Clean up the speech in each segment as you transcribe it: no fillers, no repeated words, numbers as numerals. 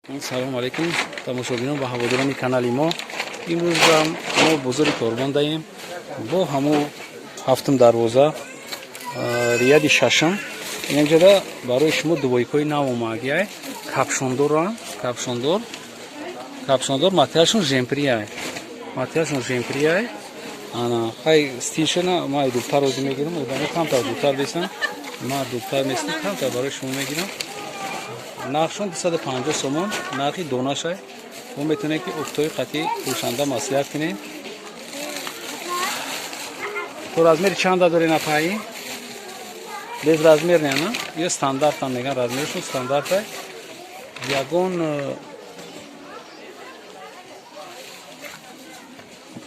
Салому алейкум, тамошобинон ва ҳаводорони канали мо. Имрӯз мо бозори Корвон даем, бо ҳамо ҳафтум дарвоза, ряди шашум. Инҷода барои шумо двойкаҳои нав омагиай, капшондоран, капшондор, капшондор. Материалшон жемприяй, материалшон жемприяй. Ана хай, стилшона ма дубтар розӣ мегирам. Одамо камтар дубтар бесам, ма дубтар местам, камтар барои шумо мегирам. Нархшон 250 сомон, нархи донашай. Мо метавонем, ки оптовый қатъи фурӯшанда маслиҳат кунем. То размери чанда дорем, апаи? Без размер не, на ё стандартам меган, размершон стандартай. Ягон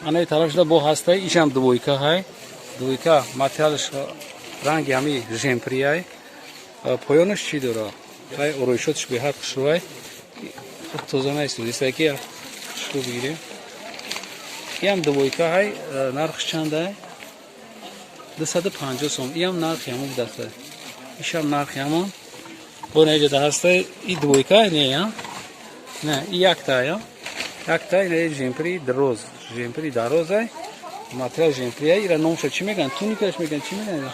анаи тарафшда бо ҳастай, ишам двойка ҳай, двойка. Материалш ранги ҳами жемприяй. Поёнаш чӣ дора? Ай, ороишотш беҳад хушрӯай, хуб тоза наистодистай, ки хушрӯ бигирем. Иам двойка ҳай. Нархш чандай? 250 сом. Иам нархи ҳамон будаста, ишам нархи ҳамон. Бо наиҷада ҳастай, и двойка не, я не, и якта, я якта. Ина жемпри дроз, жемпри дарозай, материал жемприя. Ира номша чӣ меган? Туникаш меган, чӣ меган?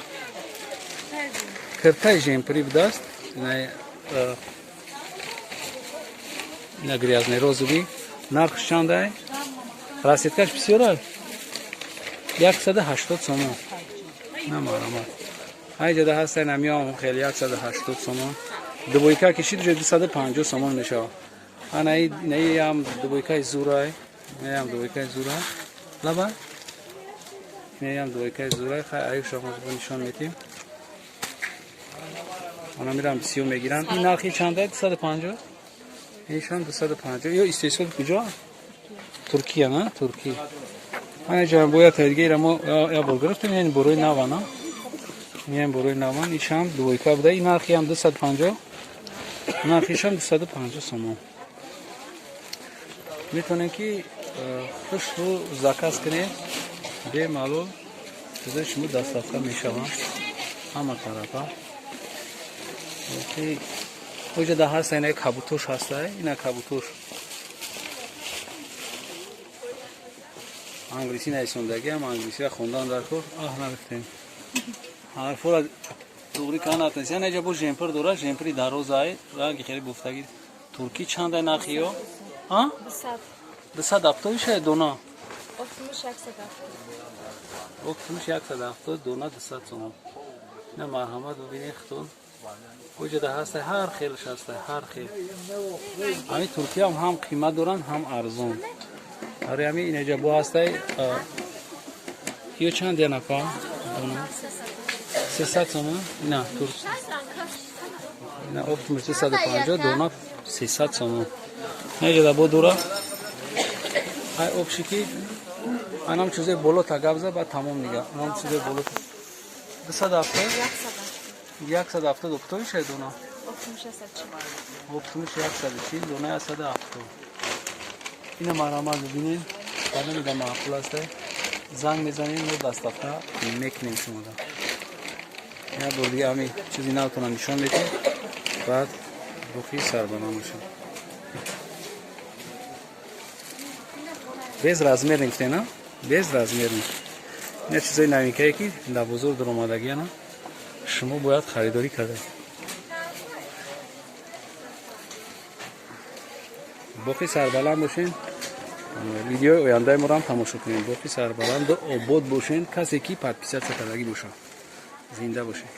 Киртаи жемпри будаст. Ина грязный розовый. Нархш чандай? Расцветкаш бисёр аст. 180 сомон. На, марҳамат. Ҳайҷада ҳастай, намиём, хеле 180 сомон. Двойка кишид, уже 250 сомон мешавад. Ана инаам двойкаи зурай, инаам двойкаи зурай, лаба, инаам двойкаи зурай. Хай, аюша нишон метим. Ана мирам, бисёр мегиранд. Ин нархи чанда? 250, ишон 250. Ё истеҳсоли куҷо? Туркия, на, туркия. Ана ҷа бояд дига мо як бор гирифтем. Ин борои навана, ин борои наван. Ишам двойка буда. Ин нархиам 250, нархишам 250 сомон. Метавонем, ки хушрӯ заказ кунем, бемалол чизои шумо доставка мешаванд ҳама тарафа. Оҷа да ҳаста, ина кабутош ҳаста, ина кабутош. Англисӣ нависондагиам, англисиро хондан дар кор. Аҳ, нарафтем, ҳарфора туғри кан натонистем. Яна бо жемпир дора, жемпири дарозай, ранги хеле буфтаги, туркӣ. Чандай нархи ё? 270 шай дона. Оптумуш 170, дона 200 сомон. На, марҳамат, бибинед худтон. Оҷада ҳастай, ҳар хелш ҳастай, ҳар хел. Ҳамин туркиям ҳам қимат доранд, ҳам арзон. Ари ҳамин инаҷа бо ҳастай. Ё чанд я нафар? Дона 300 сомон. Ина тур, ина оптумуш 250, дона 300 сомон. Наҷада бо дура. Ай, обшики анам чизе боло тагабза, баъд тамом дига. Анам чизе боло 270, 170 оптои шай дона. Оптумуш 140, дона 170. Ина марҳамат, бибинед, баъда маъқул аста, занг мезанем, мо доставка мекунем шумода. Як бор дига ҳами чизи навтона нишон медиҳем, баъд рухи сарбаланд бошем. Без размер гуфтена, без размер. Ина чизои новинкае, ки дар бозор даромадагиана, шумо бояд харидорӣ карда. Боқи сарбаланд бошен, видеои ояндаи моро ҳам тамошо кунед. Боқи сарбаланду обод бошен. Касе ки подписаться кардагӣ бошад, зинда бошед.